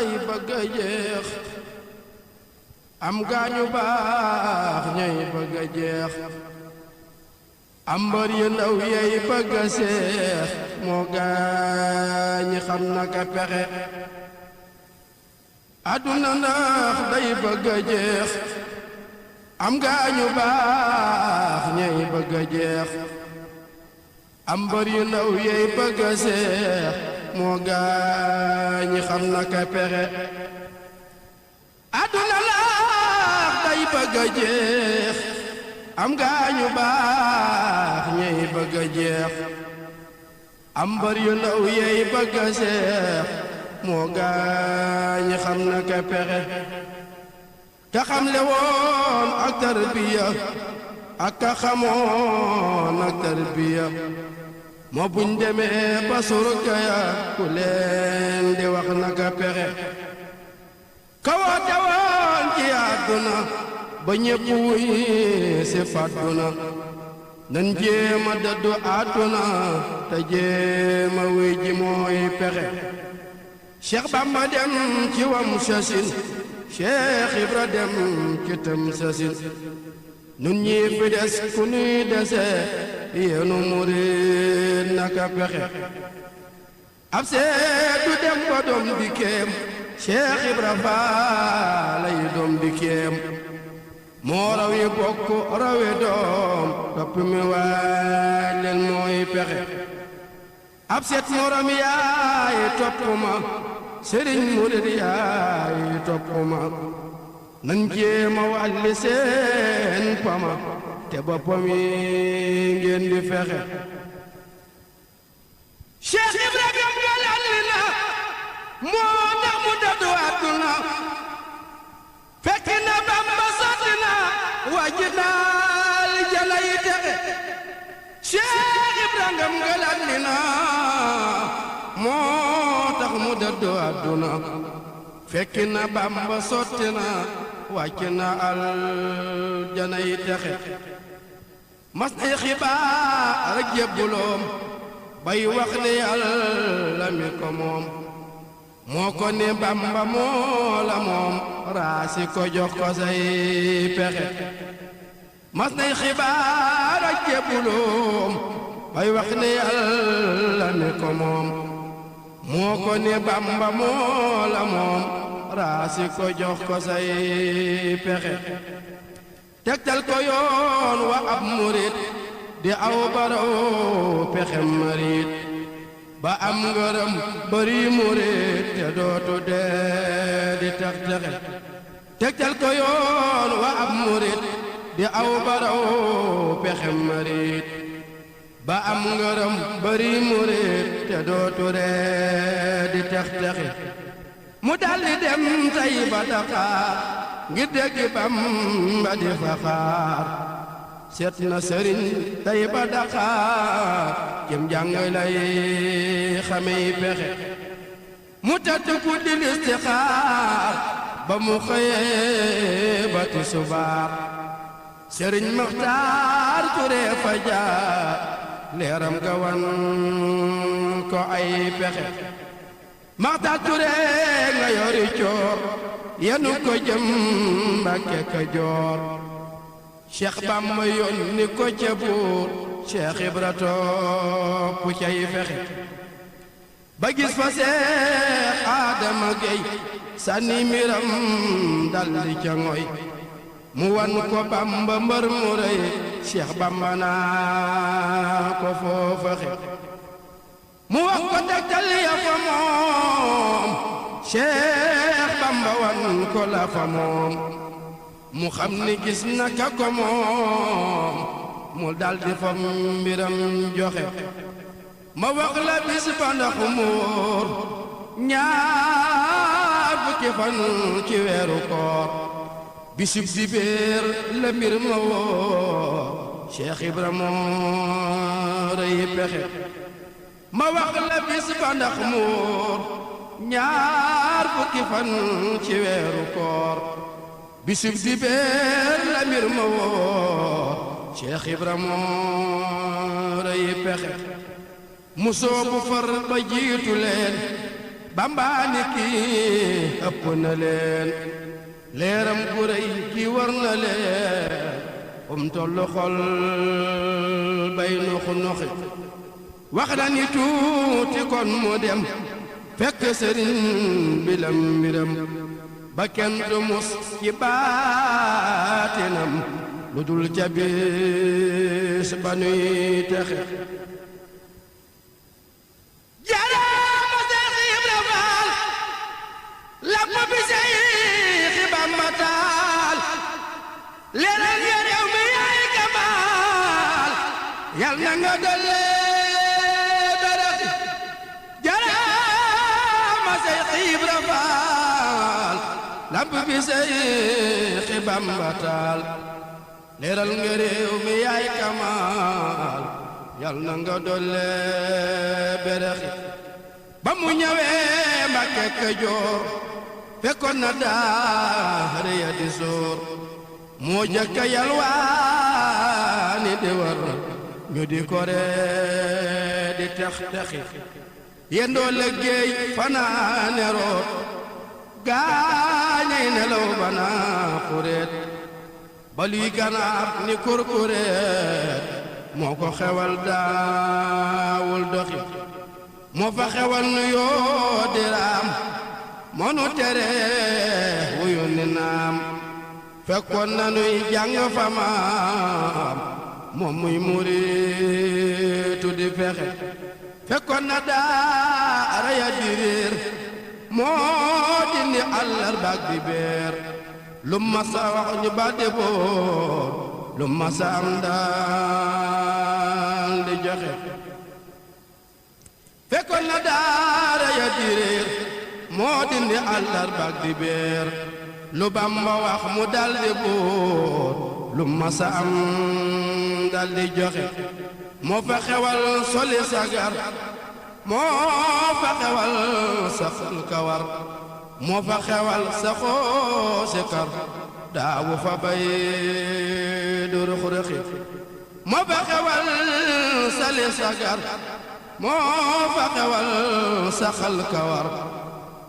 day bëgg a jeex am gaañu baax ñay bëgg a jeex am mbër yu ndaw yey bëgg a seex moo gaañi xam naka pexe àdduna ndax day bëgg a jeex am gaañu baax ñay bëgg a jeex am mbër yu ndaw yey bëgg a seex moo gaañi xam naka pexe àdduna ndax day bëgg a jeex am gaañu baax ñey bëgg a jeex am mbër yu ndaw yey bëgg a seex moo gaañi xam naka pexe ka xam le woon ak tarbiya ak ka xamoon ak tarbiya moo buñ demee ba surga ya ku leen di wax naka pexe ka woote woon ci àdduna ba ñépp wuy si fàdduna nan jéema dëddu àdduna te jéema wuy ji mooy pexe Cheikh Bamba dem ci wam sasin Cheikh Ibra dem ci tam sasin nun ñii fi des ku nuy dese yéenu murid naka pexe ab seetu dem ba doom di kéem Cheikh Ibra Faalay doom di kéem moo raw yi bokk rawe doom topp mi waaj leen mooy pexe ab seet morom yaay topp ma sëriñ murid yaay topp ma nan jéema wàlli seen pama te boppam yi ngeen di fexe Cheikh Ibra gam galalli na moo tax mu dëddu àdduna fekki na Bamba sotti na wàjji naal jana yi texe Cheikh Ibra gam galalli na moo tax mu dëddu àdduna fekki na Bamba sotti na wàcc na aljana yi texe mas nay xibaar ak jébbuloom bay wax ne Yàlla mi ko moom moo ko ne Bamba moo la moom raasi ko jox ko say pexe mas nay xibaar ak jébbuloom bay wax ne Yàlla mi ko moom moo ko ne Bamba moo la moom raasi ko jox ko say pexe tegtal ko yoon wa ab murit di aw baraw pexem marit ba am ngërëm bari murit te dootu dee di tax texe tegtal ko yoon wa ab murit di aw baraw pexem marit ba am ngërëm bari murit te dootu dee di tax texe mu daldi dem tay ba Dakar ngir dégg Bamba di fa xaar seet na sëriñ tay ba Dakar jëm jàng lay xamey pexe mu tëdd guddi listixaar ba mu xëyee ba tisbaar sëriñ Maxtaar Ture fa jaar leeram ga wan ko ay pexe Maxtaar Ture nga yori coor yenu ko jëm Mbàkke Kajoor Cheikh Bamba yónni ko ca buur Cheikh Ibra topp cay fexe ba gis fa Seex Adama Gey sànni miram daldi ca ngoy mu wan ko Bamba mbër mu rëy Cheikh Bamba naa ko foofaxe mu wax ko tegtal ya fa moom Cheikh Bamba wan ko la fa moom mu xam ni gis na ka ko moom mu daldi fa mbiram joxe ma wax la bis ba ndax muur ñaar fukki fan ci weeru koor bisub dibéer la mbir ma woo Cheikh Ibra moo rëy pexe ma wax la bis ba ndax muur ñaar fukki fan ci weeru koor bisub dibéer la mbir ma woo Cheikh Ibra moo rëy pexe mu soobu far ba jiitu leen Bamba ni kii ëpp na leen leeram gu rëy kii war na leen tollu xol bay noxu noxi wax na ni tuuti kon mu dem fekk sëriñ bi lam mbiram ba kenn du mus ci baatinam lu dul ca bis ba nuy texe jaaraama Seex Ibra Faal lamp bi Seex Bamba taal leeral nga réew mi yaay kamaal yal na nga dolle barax jaaraama Seex Ibra Faal lamp bi Seex Bamba taal leeral nga réew mi yaay kamaal yal na nga dolle beraxi ba mu ñëwee Mbàkke Kajoor fekkoon na daara ya di soor moo jëkka yalwaani di war ñu di kore di tex texi yendoo liggéey fanaane root gaañay nelaw bana xureet baluy ganaar ni kurkureet moo ko xewal daawul doxi moo fa xewal nu yoo diraam moo nu tere wuyu ni naam fekkoon na nuy jàng fa maam moom muy muriitu di fexe fekkoon na daara ya di réer moo dindi àllarbaak di beer lu masa wax ñu badde boor lu masa am daal di joxe fekkoon na daara ya di réer moo dindi àllarbaak di beer lu Bamba wax mu dal di boor lu masa am dal di joxe moo fa xewal soli sagar moo fa xewal saxal kawar moo fa xewal saxoo sikar daawu fa bay du rëx-rëxi moo fa xewal sali sagar moo fa xewal saxal kawar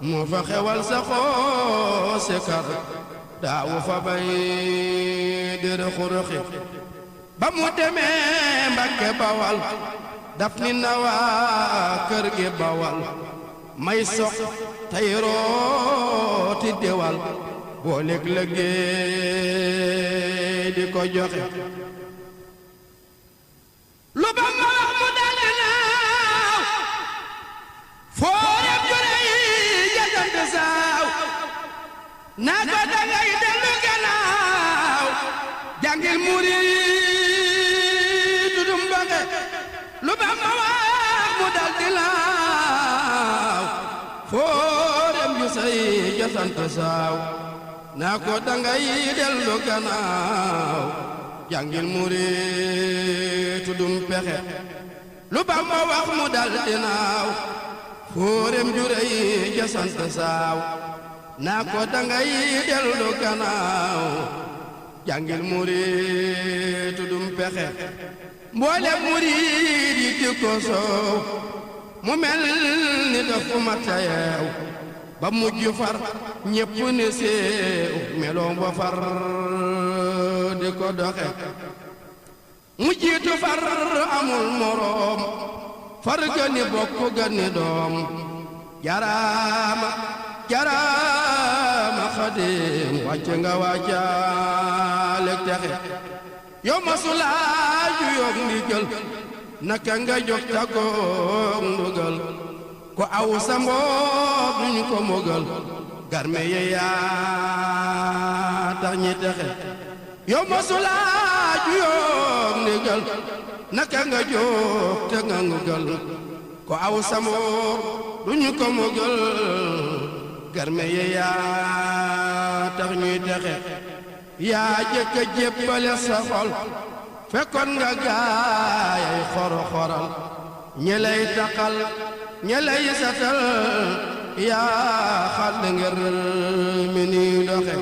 moo fa xewal saxoo sikar daawu fa bay du rëx-rëxi ba mu demee Mbàkke Bawal daf ni na waa kër gi Bawal may sox tey rooti diwal boo léeg léegi di ko joxe lu ba ma wax mu daldi naaw foo reb jure yi jagante saaw naa ko dangay dellu gannaaw jàngil murid dudum bange lu ba ma wax mu daldi naaw foorem ju say josant saaw naa ko dangay dellu gannaaw jàngil murid tudum pexe lu Bamba wax mu daldi naaw foorem ju rëy josant saaw naa ko dangay dellu gannaaw jàngil murid tudum pexe mboole murid yi di ko soow mu mel ni dafa ma tayeew ba mujj far ñépp ne seew meloom ba far di ko doxe mu jiitu far amul moroom far gani bokk gani doom jaraama jaraama Xaadim wàcc nga wàccaaleeg texe yow masulaaju yoog ndigal naka nga jóg tàggoog ndugal ko aw sa mboob duñu ko mogal garme ye yaa tax ñi texe yow masulaaju yoog ndigal naka nga jóg te nga ndugal ko aw sa mboob duñu ko mogal garme ye yaa tax ñuy texe yaa jëkk a jébbale sa xol fekkoon nga gaayay xoro-xoral ñi lay taqal ñi lay satal yaa xal ngir mi ni doxe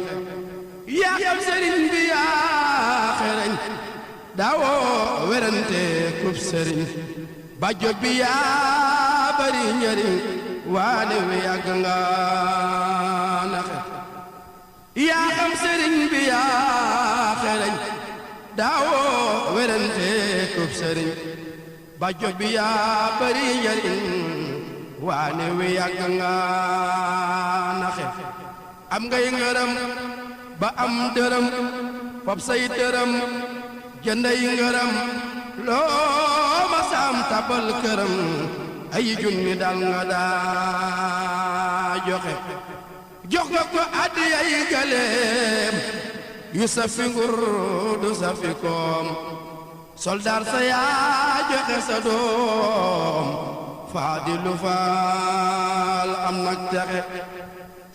yaa xam sëriñ bi yaa xereñ daawoo werante kub sëriñ bàjjo bi yaa bari njariñ waane wi yàgg nga naxe yaa xam sëriñ bi yaa xereñ daawoo werante kub sëriñ bàjjo bi yaa bari njariñ waane wi yàgg nga naxe am ngay ngërëm ba am dërëm fab say dërëm jënday ngërëm loo ma saam tabal këram ay junni dal nga daa joxe jox nga ko addiyay galeem yu safi ngur du safi koom soldaar sa yaa joxe sa doom Faadilu Faal am nag texe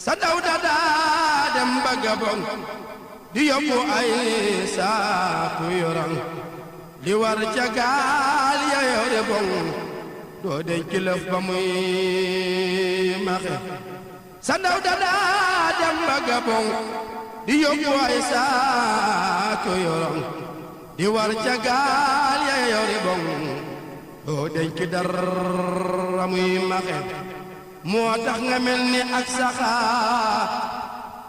sa daw dadaa dem ba Gabon di yóbbu ay saaku yorang li war ca gaal ya yore boŋ doo denc lëf ba muy maxe sa daw dadaa dem ba Gabon di yóbbu ay saaku yorang li war ca gaal ya yore boŋ doo denc dara muy maxe moo tax nga mel ni ak saxaar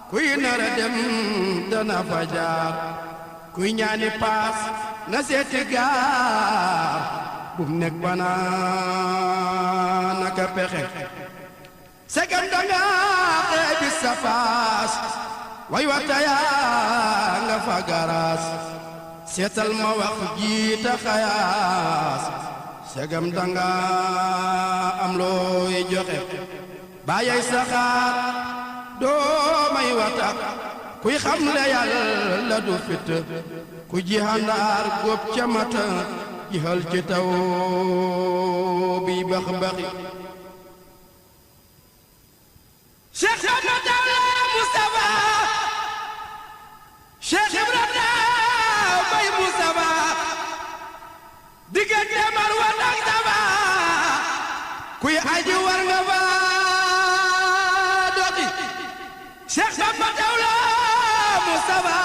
kuy nara dem dana fa jaar kuy ñaani paas na seeti gaar bum nekk banaa naka pexe segam danga xeebi sa paas way wata yaa nga fa garaas seetal ma wax jiita xayaas segam danga am looy joxe bàyyay saxaar doo may wata kuy xam le Yàlla du fit ku jihandaar góob ca mata jihal ci taw bi bax baxi Cheikh Samba Tawla Mustafa Cheikh Ibrahima Bay Mustafa diggante Marwa ak Safa kuy aji war nga fa doxi Cheikh Samba Tawla Mustafa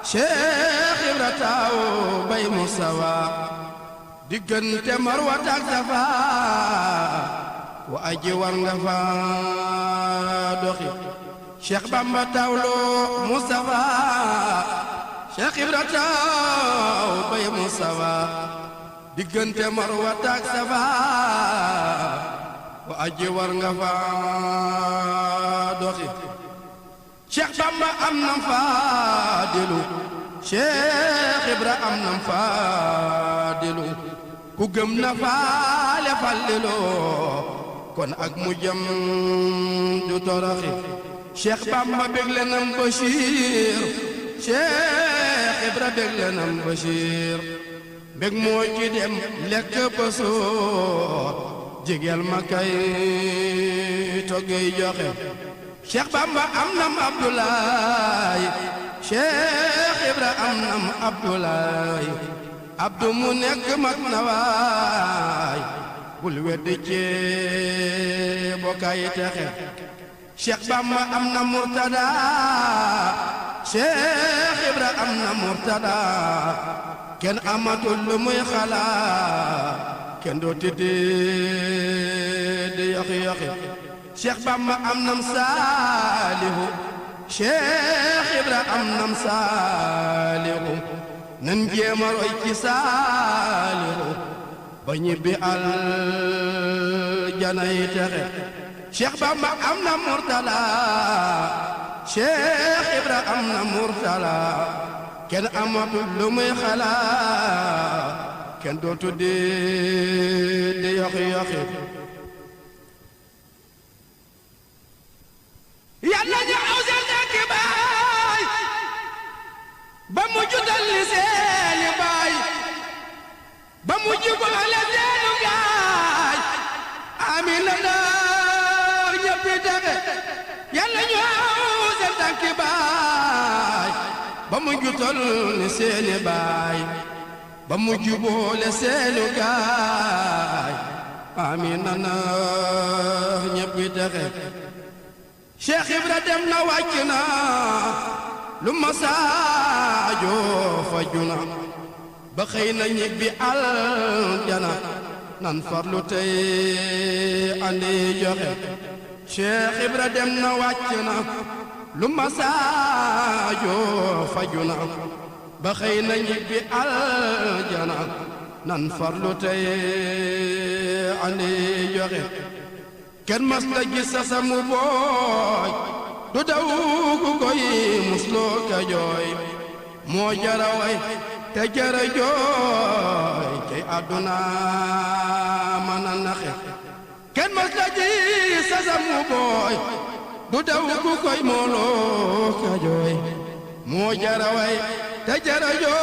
Cheikh Ibrahima Bay Mustafa diggante Marwa ak Safa ku aji war nga fa doxi Cheikh Bamba Tawlo Mustafa Cheikh Ibrahima Bay Mustafa diggante Marwa ak Safa ku aji war nga fa doxi Cheikh Bamba am nam Faadilu Cheikh Ibra am nam Faadilu ku gëm na faale fallilu kon ak mu jëm du toroxi Cheikh Bamba bégle nam Bachir Cheikh Ibra bégle nam Bachir bég moo ci dem lekk ba suur jigéel ma kay toggey joxe Cheikh Bamba am nam Abdoulaye Cheikh Ibra am nam Abdoulaye Abdou mu nekk mat na waay bul weddi ci bokkay texe Cheikh Bamba am na Murtada Cheikh Ibra am na Murtada kenn amatul lu muy xalaat kenn doo tiddi di yoxi yoxi Cheikh Bamba am nam Saalihu Cheikh Ibra am nam Saalihu nan jéem a roy ci Saalihu ba ñibbi aljanay texe Cheikh Bamba am na Murtala Cheikh Ibra am na Murtala kenn amatul lu muy xalaat kenn dootu di yoxi yoxi Yàlla ñu aw seen dëkk baay ba mu jutal li seeni baay ba mu jubale seenu gaay amiin la ndax ñëppi texe Yàlla ñu aw seen dëkk baay ba mu jutal li seeni baay ba mu jubale seenu gaay amiin la ndax ñëppi texe Cheikh Ibra dem na wàcc na lu ma saajoo faju na ba xëy na ñibbi aljana nan farlu tey andi joxe Cheikh Ibra dem na wàcc na lu masaajo faju na ba xëy na ñibbi aljana nan farlu tey andi joxe kenn mas la gis sa samu booj du daw ku koy musloo ka jooy moo jara way te jara jooy cey àdduna mën a naxe kenn mas la gis sa samu booj du daw ku koy mooloo ka jooy moo jara way te jara jooy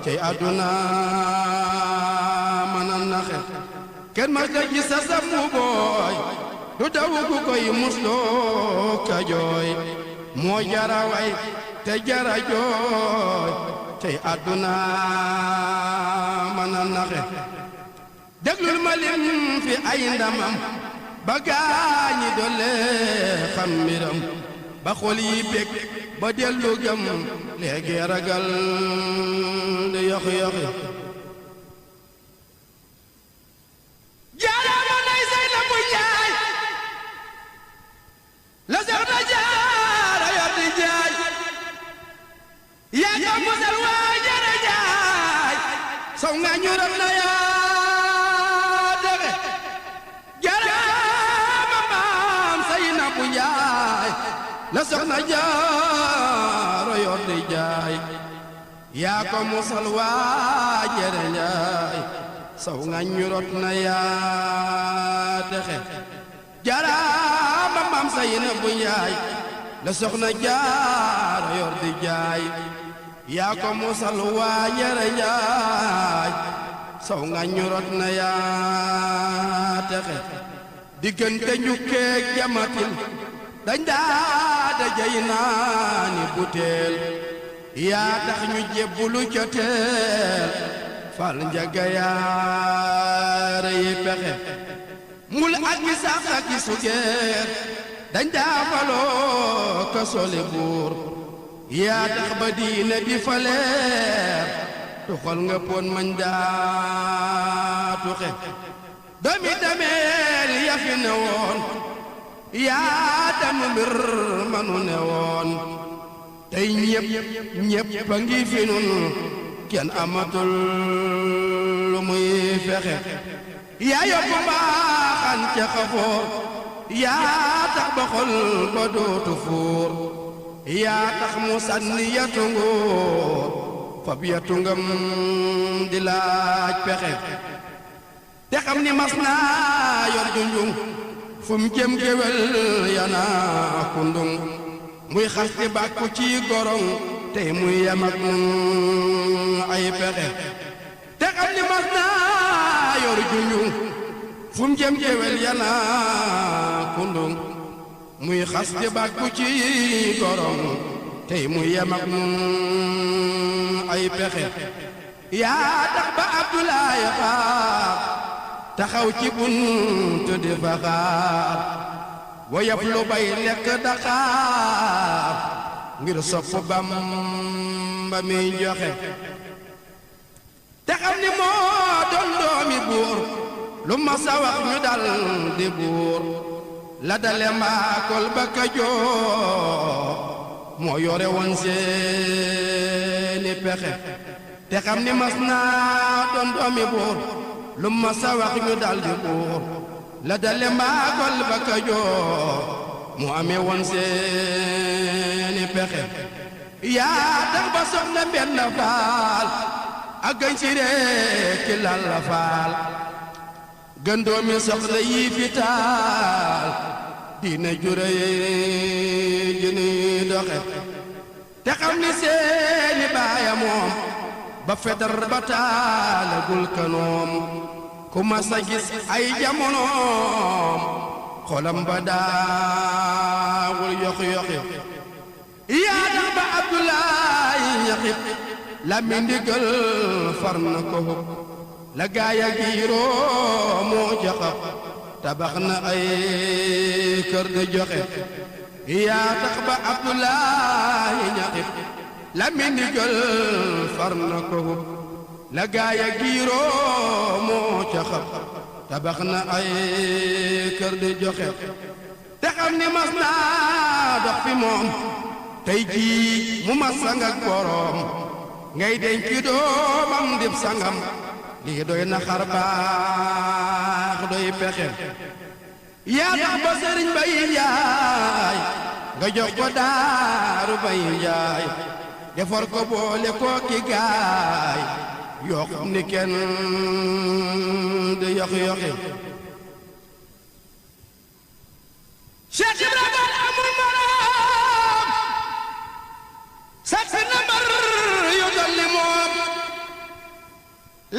cey àdduna mën a naxe kenn mas la gis sa samu booy du daw ku koy musloo ka jooy moo jara way te jara jooy cey àdduna mën a naxe déglul ma lim fi ay ndamam ba gaañi dolle xam mbiram ba xol yi bég ba dellu gëm léegi ragal di yoxi yoxi jaaraama nay say na mu jaay la sax na jaara yor di jaay yaa ko musal waa jara jaay saw nga ñuram na yaa defe jaaraama maam say na mu jaay la sax na jaara yor di jaay yaa ko musal waa jara jaay saw nga ñurot na yaa texe jaraama maam say na bu njaay la soxna jaara yor di jaay yaa ko musal waa jara jaay saw nga ñurot na yaa texe diggante njukkeek jamatil dañ daa dajay naani buteel yaa tax ñu jébbulu ca teel fal njaga yaara yi pexe mul ak gi sax ak gi sugeer dañ daa faloo ka sole buur yaa tax ba diine di faleer tuxal nga pon mañ daa tuxe doomi dameel ya fi ne woon yaa dam mbir manu ne woon tey ñépp a ngi fi nun kenn amatul lu muy fexe yaa yokku mbaaxan ca xafoor yaa tax ba xol ba dootu fuur yaa tax mu sànni yatu nguur fab yatu ngam di laaj pexe te xam ni mas naa yor junjung fu mu jëm géwél yana kundung muy xas di bàkku ci gorong tey muy yam ak nun ay pexe te xam ni mas naa yor junjung fu mu jëm géwél yana kundung muy xas di bàkku ci gorong tey muy yam ak nun ay pexe yaa tax ba Abdoulaye Xaar taxaw ci buntu di fa xaar woyab lu bay lekk Dakar ngir sopp Bamba mi joxe te xam ni moo doon doomi buur lu ma sa wax ñu dal di buur la dale mbaakol ba Kajoor moo yore woon seeni pexe te xam ni mas naa doon doomi buur lu ma sa wax ñu dal di buur la dale mbaakol ba Kajoor mu amee woon seeni pexe yaa tax ba soxna benn faal ak gañ si rekki lal la faal gën doomi soxna yi fi taal diina jure ji ni doxe te xam ni seeni baaya moom ba fedar ba taalagul kanoom ku mas a gis ay jamonoom xolam ba daawul yoxi-yoxi yaa tax ba Abdoulaye ñaxit la mi ndigal far na ko hub la gaaya giiroo moo jaxab tabax na ay kër de joxe yaa tax ba Abdoulaye ñaxit la mi ndigal far na ko hub la gaaya giiroo moo ca xam tabax na ay kër di joxe te xam ni mas naa dox fi moom tey jii mu mas sang ak boroom ngay denc doomam dib sangam lii doy na xar baax doy pexe yaa tax ba sëriñ Baye Njaay nga jox ko daaru Baye Njaay defar ko boole ko ki gaay yoo xam ni kenn du yoxi Cheikh Ibrahima amul morom sax na mbar yu dal ni moom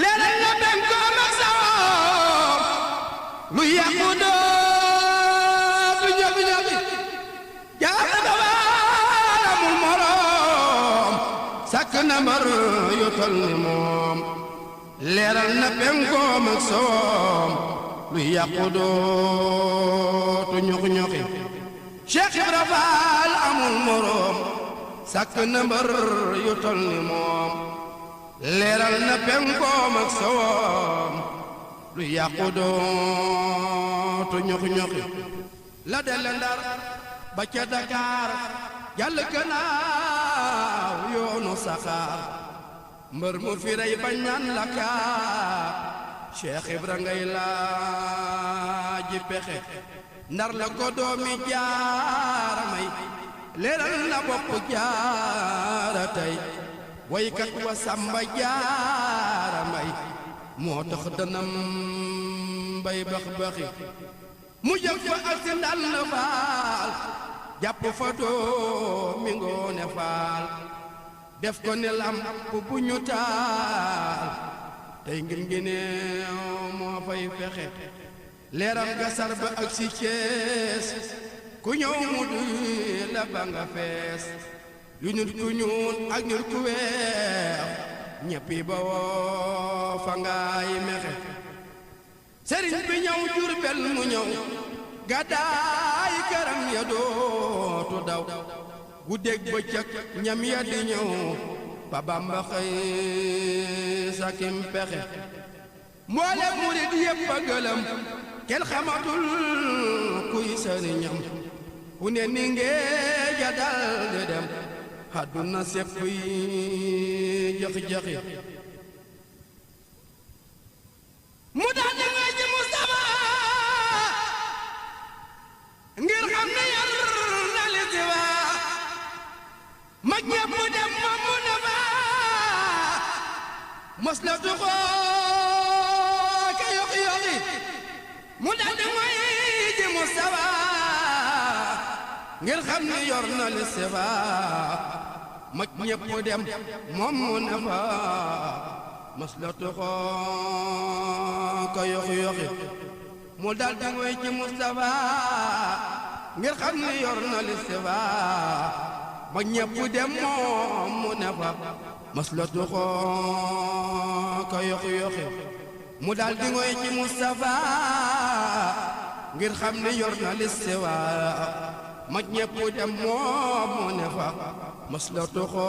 leeral na benn ko am ak sawoom lu yàqu dootu ñobi jaara ba waar amul morom sax na mbar yu dal ni moom leeral na benn ko am ak sawoom lu yàqu dootu ñoxi Cheikh Ibra Faal amul morom sàkk na mbër yu tol ni moom leeral na penkoom ak sowoom lu yàqu dootu ñoxi la delle Ndar ba ca Dakar jàll gannaaw yoonu saxaar mbër mu fi rey bañ naan la kaar Cheikh Ibra ngay laaji pexe Ndar la ko doomi jaara may leeral na bopp jaara tey waykat wa Samba Jaara Mbay moo tax danam bay bax-baxi mu jëf fa ak si ndal na faal jàpp fa doomi Ngoone Faal def ko ne lamp bu ñu taal tey ngir ngi neew moo fay fexe leeram ga sar ba ak si Cees ku ñëw mu duy la ba nga fees yu nit ku ñuul ak nit ku weex ñeppi ba woo fa ngaay mexe sëriñ bi ñëw Jurbel mu ñëw gàddaay këram ya dootu daw guddeeg bëccëg ñam ya di ñëw ba Bamba xëy sakim pexe mboole murid yépp a gëlëm kenn xamatul kuy sëriñam ku ne ni ngeeja dal di dem àdduna sépp yi jaxi-jaxi mu daal di ngay ji Mustafa ngir xam ne yar na li si waa mag ñépp dem moom mu ne fa mos la tuxoo ka yoxi mu daal di ngay ji Mustafa ngir xam ne yor na li si waa mag ñépp dem moom mu ne fa mos la tuxoo ka yoxi mu daal di ngay ji Mustafa ngir xam ne yor na li si waa mag ñépp dem moom mu ne fa mos la tuxoo ka yoxi mu daal di ngoy ci Mustafa ngir xam ne yor na listiwa mag ñépp dem moom mu ne fa mos la tuxoo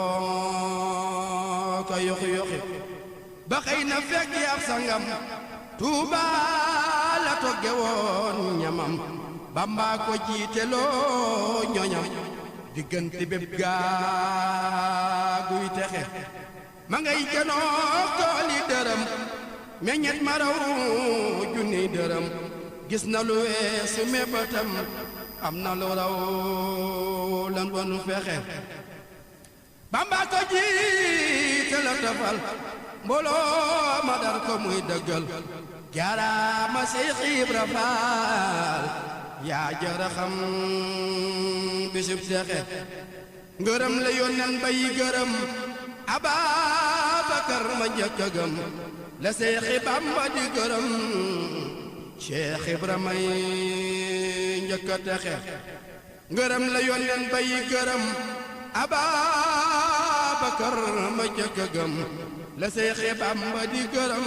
ka yoxi ba xëy na fekk ab sangam Tuuba la togge woon ñamam Bamba ko jiite loo ñoñam diggante bépp gaaguy texe ma ngay janoog tooli dërëm meññet ma raw junni dërëm gis na lu weesu mébatam am na lu raw lan wanu fexe Bamba ko jiite la tafal mbooloo ma dar ko muy dëggal jaaraama Seex Ibra Faal yaa jara xam bisub texe ngërëm la yónneen bay gërëm Ababakar ma njëkk a gëm la Seexi Bamba di gërëm Cheikh Ibra may njëkk a texe ngërëm la yónneen bay gërëm Ababakar ma njëkk a gëm la Seexi Bamba di gërëm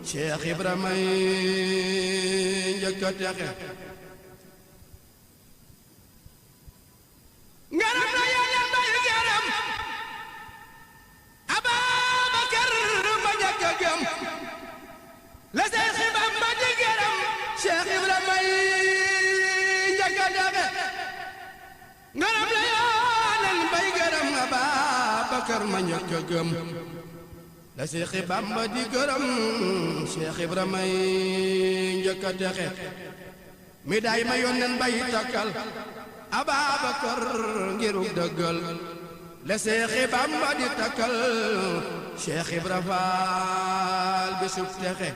Cheikh Ibra may njëkk a texe ngërëm la yónneen bay gërëm Ababakar ma ngaram la yoonen bay gërëm Ababakar ma ñëkk a gëm la Seexi Bamba di gërëm Cheikh Ibrahima may njëkk a texe mi daay ma yónneen bay takkal Ababakar ngiruk dëggal la Seexi Bamba di takkal Cheikh Ibrahima Faal bisub texe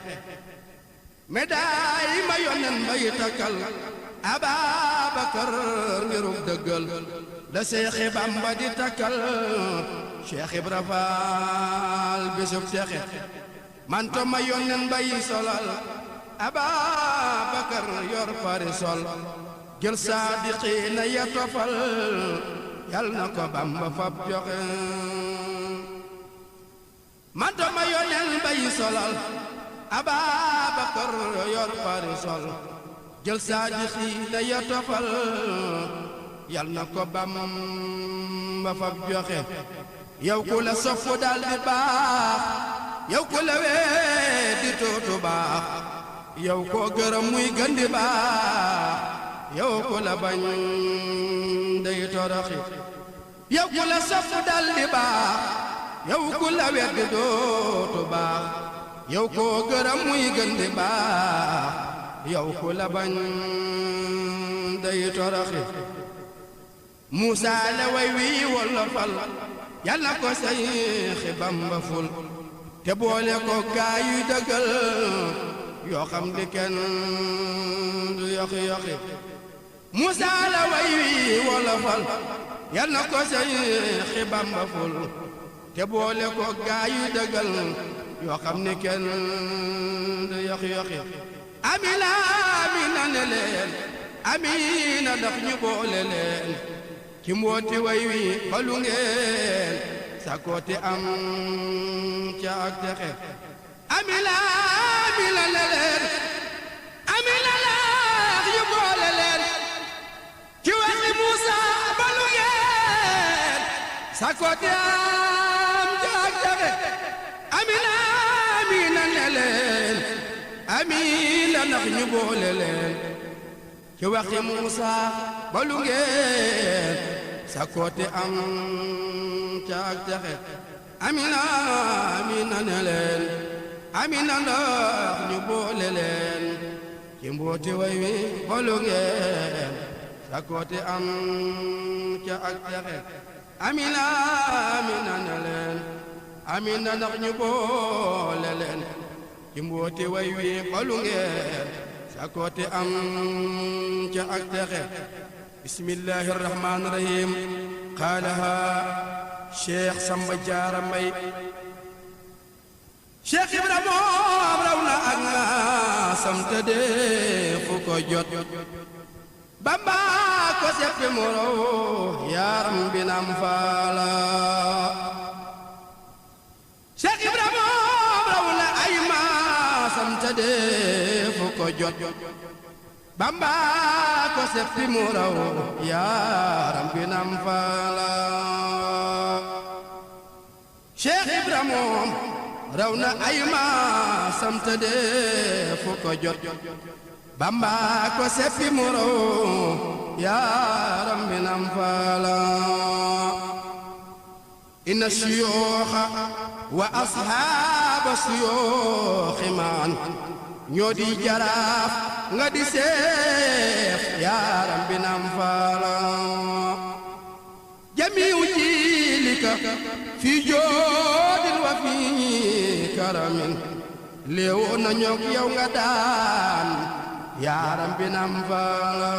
mi daay ma yónneen bay takkal Ababakar ngiruk dëggal la Seexi Bamba di takkal Cheikh Ibra Faal bisub texe manto ma yónneen bay solal Ababakar yor pari sol jël saadiqiina ya tofal yal na ko Bamba fab joxe manto ma yónneen bay solal Ababakar yor pari sol jël saadiqiina ya tofal yal na ko Bamba fab joxe yow ku la soppu dal di baax yow ku la weddi tuutu baax yow koo gërëm muy gën di baax yow ku la bañ day toroxi yow ku la soppu dal di baax yow ku la weddi tuutu baax yow koo gërëm muy gën di baax yow ku la bañ day toroxi Muusa la way wi wolofal yàlla ko Seexi Bamba ful te boole ko gaay yu dëggal yoo xam di kenn du yoxi Muusa la way wi wolofal yàlla ko Seexi Bamba ful te boole ko gaay yu dëggal yoo xam ni kenn du yoxi amina amina ne leen amina ndax ñu boole leen ci mbooti way wi xalu ngeen sakooti am ca ak texe amina amina la leen amina laax yu boole leen ci waxi Muusa balu ngeen sakooti am ca ak texe amina amina la leen amina ndax ñu boole leen ci waxi Muusa balu ngeen sakooti am ca ak texe amina amina ne leen amina ndax ñu boole leen ci mbooti way wi balu ngeen sakooti am ca ak texe amina amina ne leen amina ndax ñu boole leen ci mbooti way wi balu ngeen sakooti am ca ak texe bismillahi rahmaani rahim qaalaha Cheikh Samba Jaara Mbay Cheikh Ibra moom raw na ak maasam te dee fu ko jot Bamba ko seppi mu raw yaaram bi nam faala Cheikh Ibra moom raw na ay maasam te dee fu ko jot Bamba ko seppi mu raw yaaram bi nam faala Cheikh Ibra moom raw na ay maasam te dee fu ko jot Bamba ko seppi mu raw yaaram bi nam faala inna suyooxa wa ashaaba suyooxi maan ñoo di jaraaf nga di seex yaaram bi nam faala jamiu jiilika fi joodin wa fi karamin léewoo na ñoog yow nga daan yaaram bi nam faala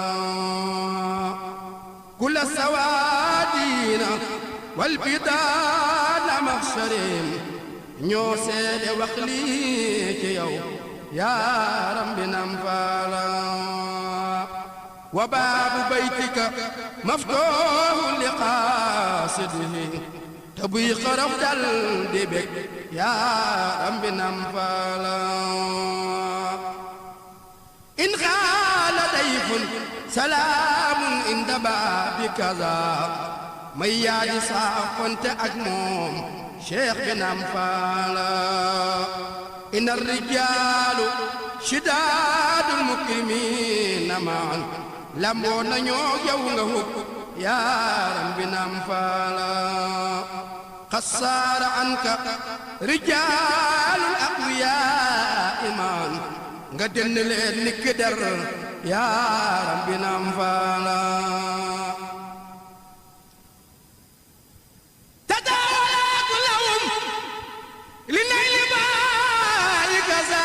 kula sawaadina wal bidaana maxsharim ñoo seede wax lii ci yow yaaram bi nam faala wa baabu baytika maftuuhun li qaasidihi te buy xaraf dal di bég yaaram bi nam faala in xaala dayfun salaamun inda baabi kaza may yaaji saafonte ak moom Cheikh bi nam faala inna rijaalu shidaadul mukrimiina maan lamboo nañoo yow nga hub yaaram bi naam faala xassaara anka rijaalul aqwiyaa imaan nga denn leen nikki der yaaram bi naam faala tadaawalaatu lahum li nayli baali kaza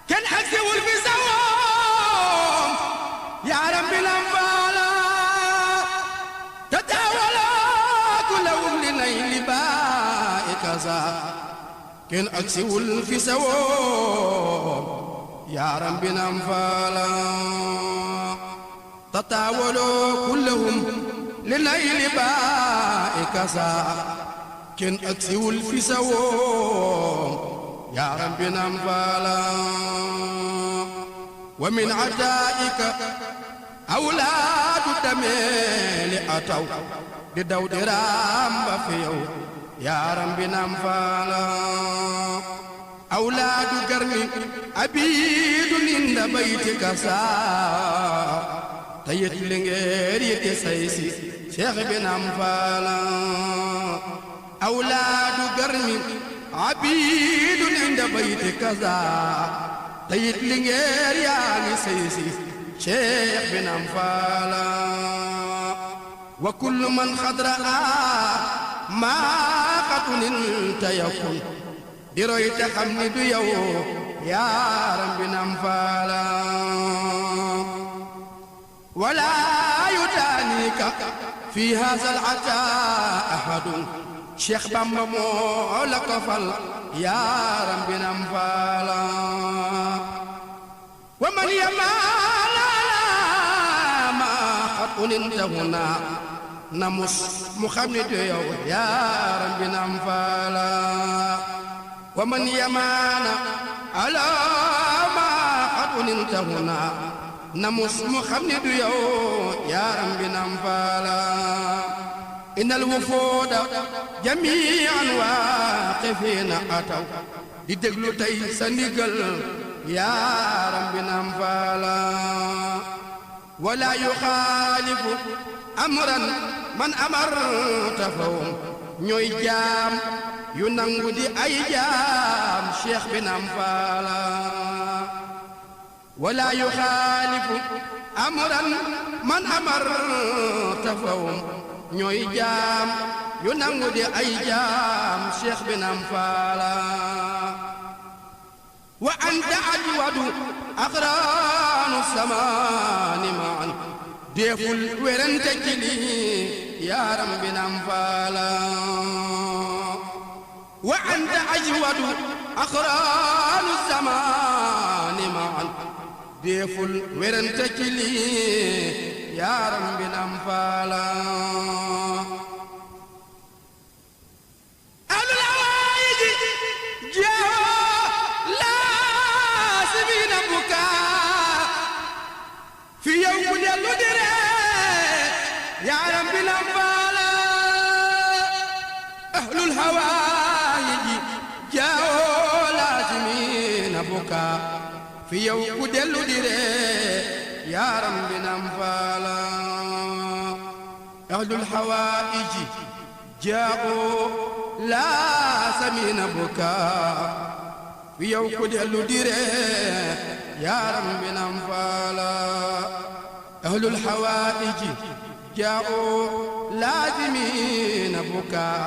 kenn agsiwul fi sawoom yaaram bi naam faala tadaawalaatu lahum li nayli baali kaza kenn agsiwul fi sawoom yaaram bi naam faala tataawaloo kullahum li nayli baali kaza kenn agsiwul fi sawoom yaaram bi naam faala wa min ataa'ika awlaadu dameeli ataw di daw di ramba fi yow yaaram bi naam faala awlaadu garmi abiidu linda baytika saa tayit lingeer yiti saysi Cheikh bi naam faala awlaadu garmi abiidu linda baytika saa tayit lingeer yaa ngi saysi Cheikh bi naam faala wa kullu man xadraa maa xatunin tayakun di roy te xam ni du yow yaaram bi naam faala wala yutaanika fi haazal ataa ahadun Cheikh Bamba moo la ko fal yaaram bi naam faala wa man yamaana ma xatunin tahuna namus mu xam ni du yow yaaram bi naam faala wa man yamaana ala ma xatunin tahuna namus mu xam ni du yow yaaram bi naam faala innal wufuuda jamii'an waaqifiina ataw di déglu tey sa ndigal yaaram bi naam faala wala yuxaalifu amran man amarta fahum ñooy jaam yu nangu di ay jaam Cheikh bi naam faala wala yuxaalifu amran man amarta fahum ñooy jaam yu nangu di ay jaam Cheikh bi naam faala wa anta ajwadu aqraanu samaani maan deeful werante ci lii yaaram bi naam faala wa anta ajwadu aqraanu samaani maan deeful werante ci lii yaaram bi naam faala fi yow ku dellu di ree yaaram bi naam faala ahlul hawaayiji jaawoo laazimiina bukaa fi yow ku dellu di ree yaaram bi naam faala ahlul hawaayiji jaawoo laazimiina bukaa fi yow ku dellu di ree yaaram bi naam faala ahlul hawaa'iji jaa'oo laazimiina bukaa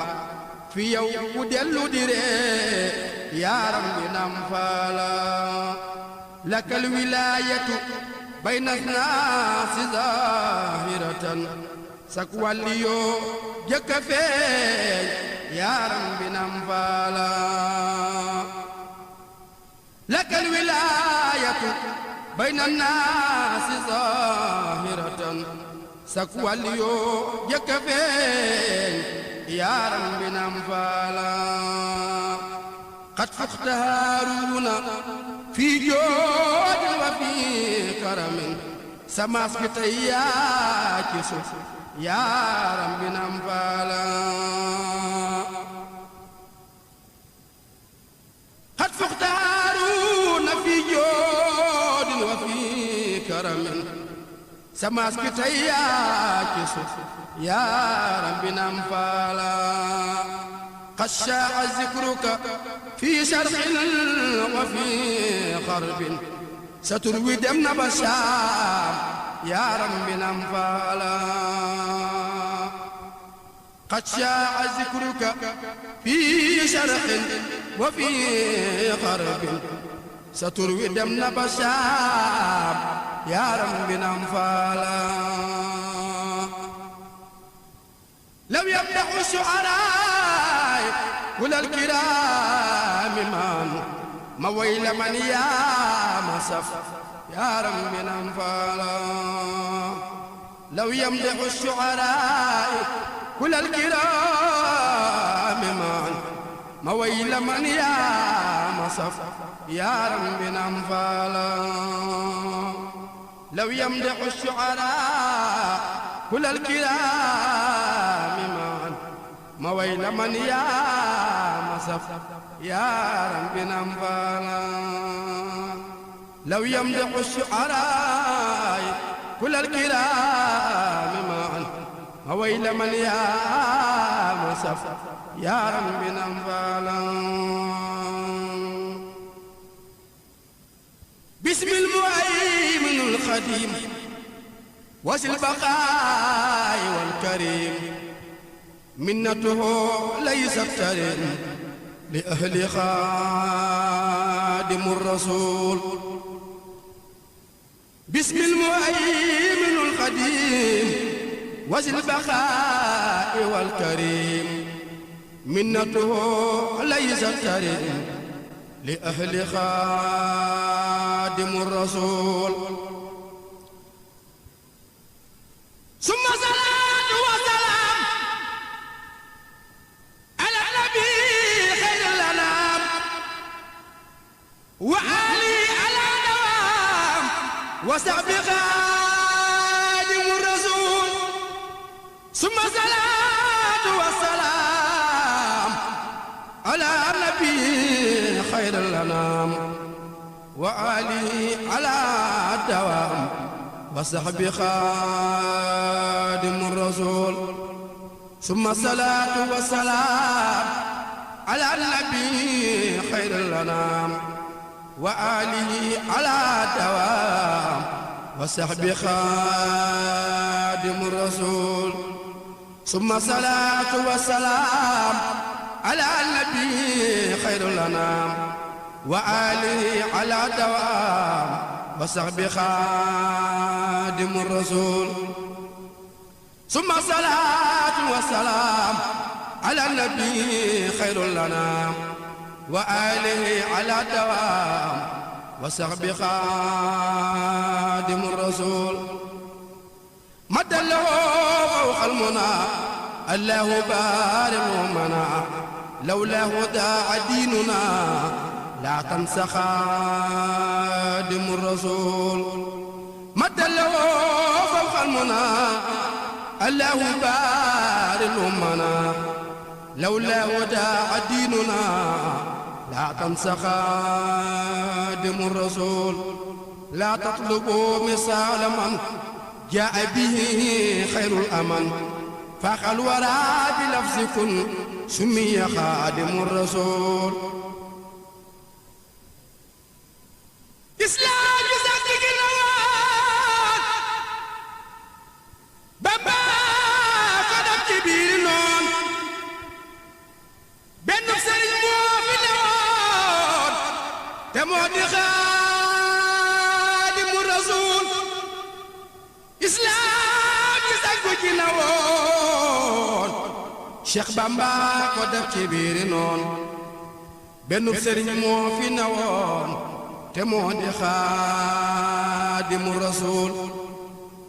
fi yow ku dellu di ree yaaram bi naam faala lakal wilaayatu bayna naasi zaahiratan sak wàlli yoo jëkk a feeñ yaaram bi naam faala lakal wilaayatu bayna naasi zaahiratan sak wàlli yoo jëkk a feeñ yaaram bi naam faala qad fuxta haaruuna fii joodin wa fii karamin samaas bi tey yaa ci suuf yaaram bi naam faala qad fuxta haaruuna fii joodin wa fii karamin samaas ki tey yaa ci suuf yaaram bi naam faala xashaa zikruka fi sharqin wa fi xarbin sa tur wi dem na ba Saam yaaram bi naam faala xashaa zikruka fi sharqin wa fi xarbin sa tur wi dem na ba Saam yaaram bi naam faala law yabda'u shu'araa kulal kiraami maanu ma way la man yaa ma saf yaaram bi naam faala law yabda'u shu'araa kulal kiraami maanu ma way la man yaa ma saf yaaram bi naam faala law yamdaxu shu'araa kullal kiraami maan ma way la man yaa ma saf yaaram bi naam faala law yamdaxu shu'araa kullal kiraami maan ma way la man yaa ma saf yaaram bi naam faala bismil muhayminul xadiim wasil baqaay wal kariim minnatuhu laysat tarim li ahli xaadimur rasuul bismil muhayminul xadiim wasil baqaay wal kariim minnatuhu laysat tarim li ahli xaadimur rasuul summa salaatu wa salaam ala nabi xayril anaam wa ali ala dawaam wa sahbi xaadimur rasuul summa salaatu wa salaam ala nabi xayril anaam wa ali ala dawaam wa sahbi xaadimur rasuul summa salaatu wa salaam ala nabi xayril anaam wa alihi ala dawaam wa sahbi xaadimur rasuul summa salaatu wa salaam ala nabi xayril anaam wa alihi ala dawaam wa sahbi xaadimur rasuul summa salaatu wa salaam ala nabi xayril anaam wa alihi ala dawaam wa sahbi xaadimur rasuul madallahu fawqal munaa allahu baari'u manaa lawlaahu daa'a diinunaa laa tansa xaadimur rasuul madallahu fawqal munaa allahu baari'u manaa lawlaahu daa'a diinunaa laa tansa xaadimur rasuul laa tatlubuu misaala man jaa'a bihi xayrul aman faaxal waraa bi lafzi kun summiya xaadimur rasuul islaam gi sax ci ginnaawaan Bamba ko def ci biir noon benn sëriñ moo fi newoon te moo di xaadimur rasuul islaam gi sax ci ginnaawaan Cheikh Bamba ko def ci biir noon benn sëriñ moo fi newoon te moo di xaadimur rasuul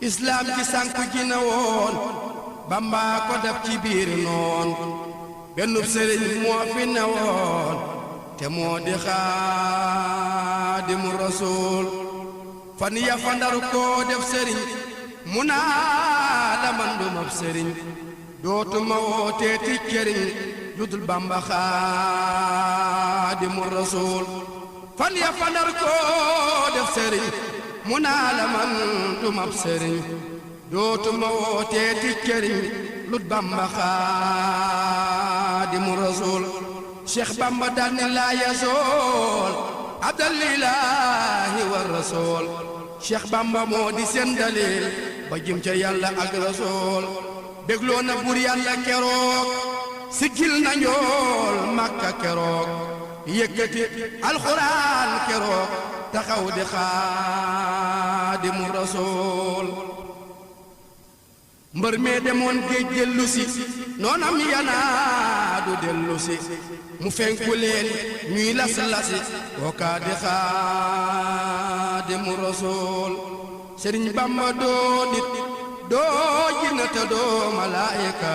islaam ci sànk ji na woon Bamba ko def ci biir noon benn sëriñ moo fi ne woon te moo di xaadimur rasuul fan ya fa Ndar koo def sëriñ mu naa la man dumab sëriñ dootuma wooteeti cëriñ judul Bamba xaadimur rasuul fan ya fa Ndar koo def sëriñ mu naa la man du mab sëriñ dootuma wooteeti këriñ lut Bamba Xaadimu Rasuul Cheikh Bamba dal ne laa yasool abdallilaahi wa rasool Cheikh Bamba moo di seen dalil ba jëm ca yàlla ak rasool bégloo na bur yàlla keroog siggil na njool Makka keroog yëkkati alxuraan keroog taxaw di Xaadimu Rasuul mbër mee demoon géej dellu si noonam yanaa du dellu si mu fenku leen ñuy las-lasi kookaa di Xaadimu Rasuul Sëriñ Bamba doo nit doo jinne te doo malaayika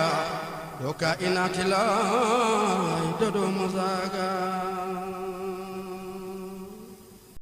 doo kaa inaati laay doo doo musaaga